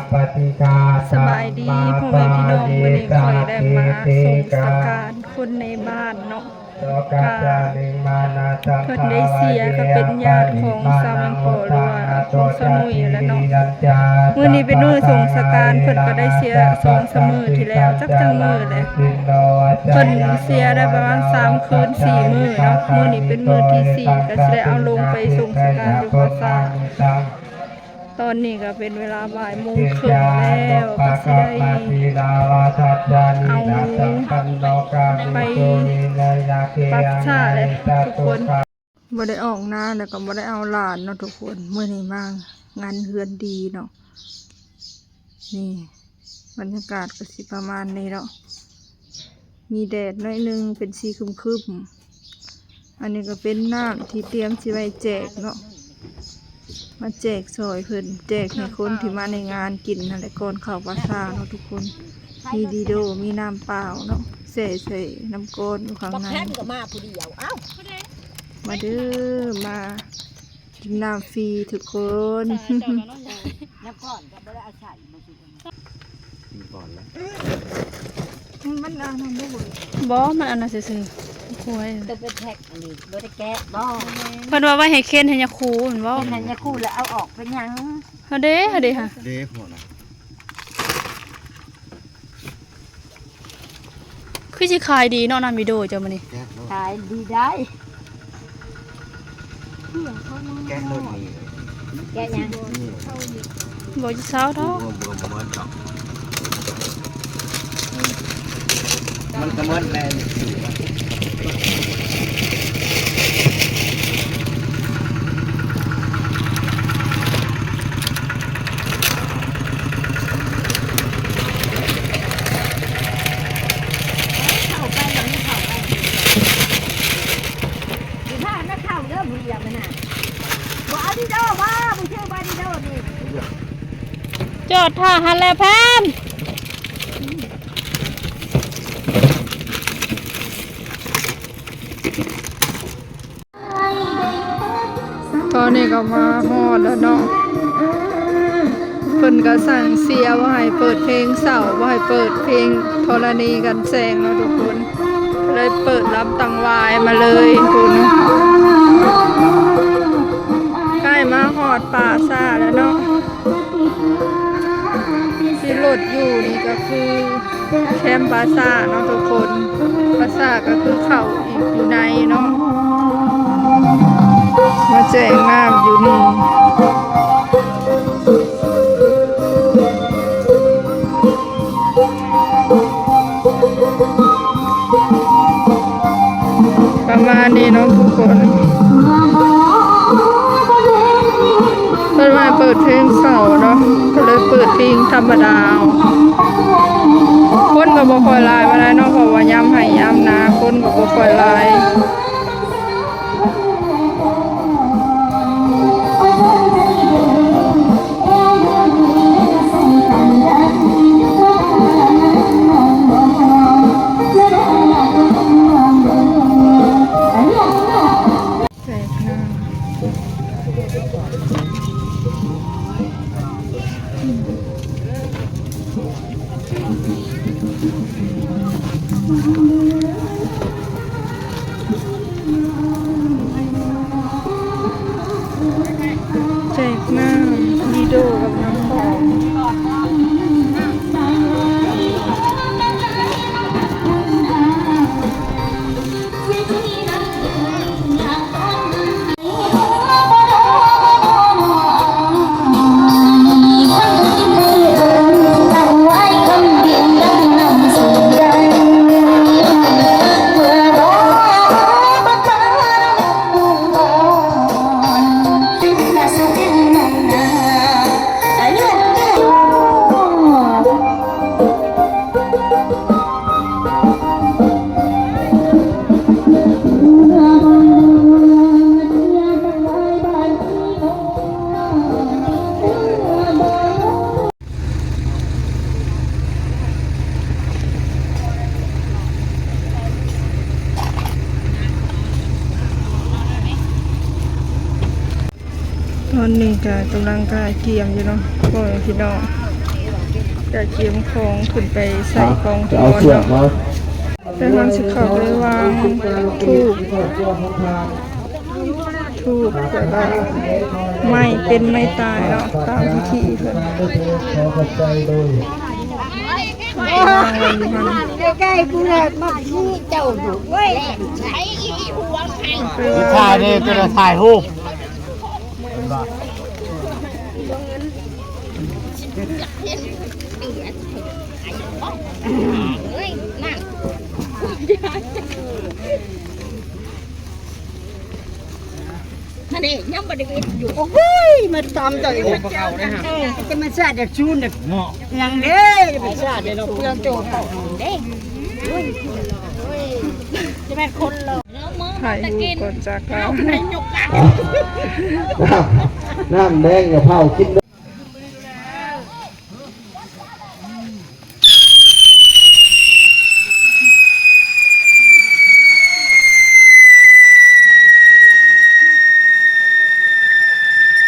ສະບາຍດີພໍ່ແມ່ພີ່ນ້ອງ, ມື້ນີ້ຂ້ອຍໄດ້ມາສົ່ງສະການຄົນໃນບ້ານເນາະ ກະເພິ່ນໄດ້ເສຍ ກະເປັນຍາດຂອງສາວແມງປໍ ຫຼືວ່າຂອງສາວໜຸ່ຍຫັ້ນແຫຼະເນາະ. ມື້ນີ້ເປັນມື້ສົ່ງສະການ ເພິ່ນກະໄດ້ເສຍສອງສາມມື້ທີ່ແລ້ວ ຈັກຈັກມື້ແຫຼະ ເພິ່ນເສຍໄດ້ປະມານສາມຄືນສີ່ມື້ເນາະ. ມື້ນີ້ເປັນມື້ທີສີ່ ກະຊິໄດ້ເອົາລົງໄປສົ່ງສະການຢູ່ປ່າຊ້າ. ຕອນນີ້ກະເປັນເວລາບ່າຍໂມງເຄິ່ງແລ້ວ ກະຊິໄດ້ເອົາໄປປັດສະແຫຼະທຸກຄົນ. ບໍ່ໄດ້ອອກນາ ແລ້ວກະບໍ່ໄດ້ເອົາຫຼານເນາະທຸກຄົນ. ມື້ນີ້ມາງານເຮືອນດີເນາະ. ນີ້ບັນຍາກາດກະຊິປະມານນີ້ເນາະ. ມີແດດໜ້ອຍໜຶ່ງ ເປັນສີຄຶ້ມໆ. ອັນນີ້ກະເປັນນ້ຳທີ່ຕຽມຊິໄວ້ແຈກເນາະ ມາແຈກຊ່ອຍເພິ່ນ ແຈກໃຫ້ຄົນທີ່ມາໃນງານກິນຫັ້ນແຫຼະ ກ່ອນເຂົ້າປ່າຊ້າເນາະທຸກຄົນ. ມີດີໂດ ມີນ້ຳເປົ່າເນາະ ແຊ່ໃສ່ນ້ຳກ້ອນຢູ່ຂ້າງໃນ. ບັກແຄມກໍມາຜູ້ດຽວ ເອົ້າ ມາເດີ ມາກິນນ້ຳຟຣີທຸກຄົນ. ນ້ຳກ້ອນກໍບໍ່ໄດ້ເອົາໃສ່ ກິນກ່ອນລະ ມັນອັນນັ້ນບໍ່ເວີ້ຍ ບໍ່ ມັນອັນນັ້ນຊື່ໆ ໂອ້ຍ ໂຕເປັນແພັກອັນນີ້ບໍ່ໄດ້ແກະບໍ່? ເພິ່ນວ່າໄວ້ໃຫ້ເຄັນໃຫ້ຍາຄູແມ່ນບໍ່? ເຄັນໃຫ້ຍາຄູແລ້ວເອົາອອກເປັນຫຍັງ? ເຮົາເດ້ ເຮົາເດ້ຫະ ເດ້ພຸ້ນນະ. ຄືຊິຂາຍດີເນາະ ນ້ຳມີໂດເຈົ້າມື້ນີ້ ຂາຍດີໄດ໋. ແກະໂລດນີ້ ແກະຫຍັງ? ບໍ່ຊິເຊົາດອກ ບໍ່ ບໍ່ ບໍ່ໝົດດອກ ມັນກະໝົດແລ້ວ. ເຂົ້າໄປແລ້ວ ເຂົ້າໄປ ຊິພານະ ເຂົ້າເດີ ຜູ້ດຽວຫັ້ນນະ. ບໍ່ເອົາດີໂດບໍ່? ບໍ່ຊື້ບໍ່ດີໂດນີ້? ຈອດຖ້າຫັ້ນແຫຼະແພມ. ຕອນນີ້ກໍມາຮອດແລ້ວເນາະ ເພິ່ນກໍສັ່ງເສຍບໍ່ໃຫ້ເປີດເພງເສົ້າ ບໍ່ໃຫ້ເປີດເພງທໍລະນີກັນແສງເນາະທຸກຄົນ ເລີຍເປີດລຳຕັງຫວາຍມາເລີຍພຸ້ນ. ໃກ້ມາຮອດປ່າຊ້າແລ້ວເນາະ. ທີ່ລົດຢູ່ນີ້ກໍຄືແຄມປ່າຊ້າເນາະທຸກຄົນ ປ່າຊ້າກໍຄືເຂົ້າອີກຢູ່ໃນເນາະ ມາແຈກນ້ຳຢູ່ນີ້. ປະມານນີ້ເນາະທຸກຄົນ ເພິ່ນວ່າເປີດເພງເສົ້າເນາະ ກໍເລີຍເປີດເພງທຳມະດາເອົາ. ຄົນກໍບໍ່ຄ່ອຍຫຼາຍປານໃດເນາະ ເພາະວ່າຍາມໄຮ່ຍາມນາຄົນກໍບໍ່ຄ່ອຍຫຼາຍ. ແຈກນ້ຳ ດີໂດກັບນ້ຳຂອງ. ຕອນນີ້ກະກຳລັງກະກຽມຢູ່ເນາະ ພໍ່ແມ່ພີ່ນ້ອງ. ກະກຽມຂອງຂຶ້ນໄປໃສ່ກອງ ເອົາເຊືອກເນາະ ແລ້ວເຮົາຊິເຂົ້າໄປວາງທູບ ທູບ ແລ້ວກະໄມ້ເປັນໄມ້ຕາຍເນາະ ຕາມພິທີເພິ່ນ ວາງໄວ້ຢູ່ຫັ້ນ ໃກ້ໆ ຜູ້ໃດມາຂີ້ເຈົ້າຢູ່ເວີຍ ຖ່າຍເດ້ ຕົວລະຖ່າຍຮູບ. ຫັ້ນເດ້ ຍັງບໍ່ໄດ້ເຮັດຢູ່ ໂອ້ຍ ມາຕຳເຈົ້າອີກ ເອີ ຈະມາຊາດແບບຊູນເນາະ ຍັງເດ້ ຈະມາຊາດເດ້ເນາະ ເພື່ອນໂຈເຂົ້າເດ້ ໂອ້ຍ ຈະແມ່ນຄົນເລີຍ ຖ່າຍຮູບກ່ອນຈາກລາວ ນ້ຳ ນ້ຳແດງຢ່າເຜົາກິນ.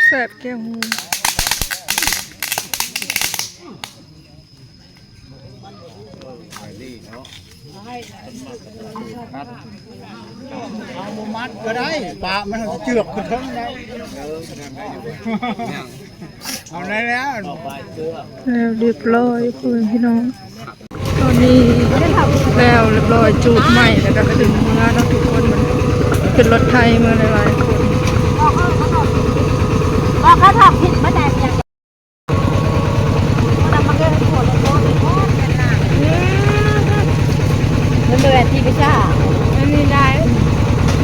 ແຊບແກ້ວຫູ. ເອົາບໍ່ມັດກໍໄດ້ ປາມັນເຈືອກຂຶ້ນເທິງໄດ້ ເອົາໄດ້ແລ້ວ ແລ້ວຮຽບຮ້ອຍ ພໍ່ແມ່ພີ່ນ້ອງ ຕອນນີ້ແລ້ວຮຽບຮ້ອຍ ຈູດໄມ້ແລ້ວກໍຂຶ້ນເມືອເນາະທຸກຄົນ ຂຶ້ນລົດໄຖເມືອຫຼາຍໆຄົນ ວ່າເຂົາທຳຜິດມາໄດ້ ມັນບໍ່ແມ່ນທີ່ພິຊາ ອັນນີ້ໄດ້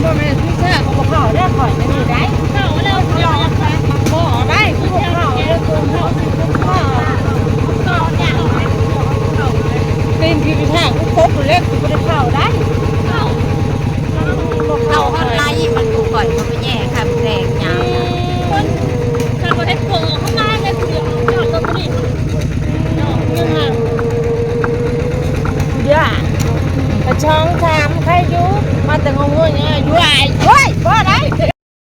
ບໍ່ແມ່ນພິຊາກໍບໍ່ເຂົ້າແລ້ວ ຂ້ອຍນີ້ໄດ້ ເຂົ້າແລ້ວ ບໍ່ໄດ້ ຄືບໍ່ເຂົ້າເດ້ ເຂົ້າ ເຂົ້າ ເຂົ້າ ຕີນທີ່ພິຊາຄືຄົບແລ້ວ ຄືບໍ່ໄດ້ເຂົ້າໄດ້ ເຂົ້າ ເຂົ້າຮອດໄລ່ມັນ ຜູ້ຂ້ອຍກໍໄປແຍ່ຄັນແພງຫຍັງ ຄັນບໍ່ໄດ້ໂກງເຂົ້າມາແລ້ວຄືເຈົ້າກໍບໍ່ໄດ້ ເນາະ ເລື່ອງຫຍັງ ເດີ ກະຊ່ອງຖາມໃຄຢູ່ ມາແຕ່ງົງງົຍ ຢູ່ອ້າຍ ໂອ້ຍ ບໍ່ໄດ້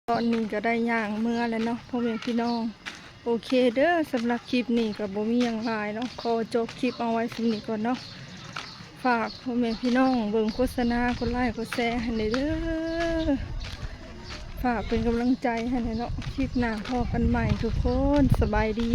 ຕອນນີ້ກໍໄດ້ຍ່າງເມືອແລ້ວເນາະ ພໍ່ແມ່ພີ່ນ້ອງ ໂອເຄເດີ ສຳລັບຄລິບນີ້ກໍບໍ່ມີຫຍັງຫຼາຍເນາະ ຂໍຈົບຄລິບເອົາໄວ້ສ່ຳນີ້ກ່ອນເນາະ ຝາກພໍ່ແມ່ພີ່ນ້ອງເບິ່ງໂຄສະນາ ກົດໄລກົດແຊໃຫ້ແດ່ເດີ ຝາກເປັນກຳລັງໃຈໃຫ້ແດ່ເນາະ ຄລິບໜ້າພໍ້ກັນໃໝ່ທຸກຄົນ ສະບາຍດີ.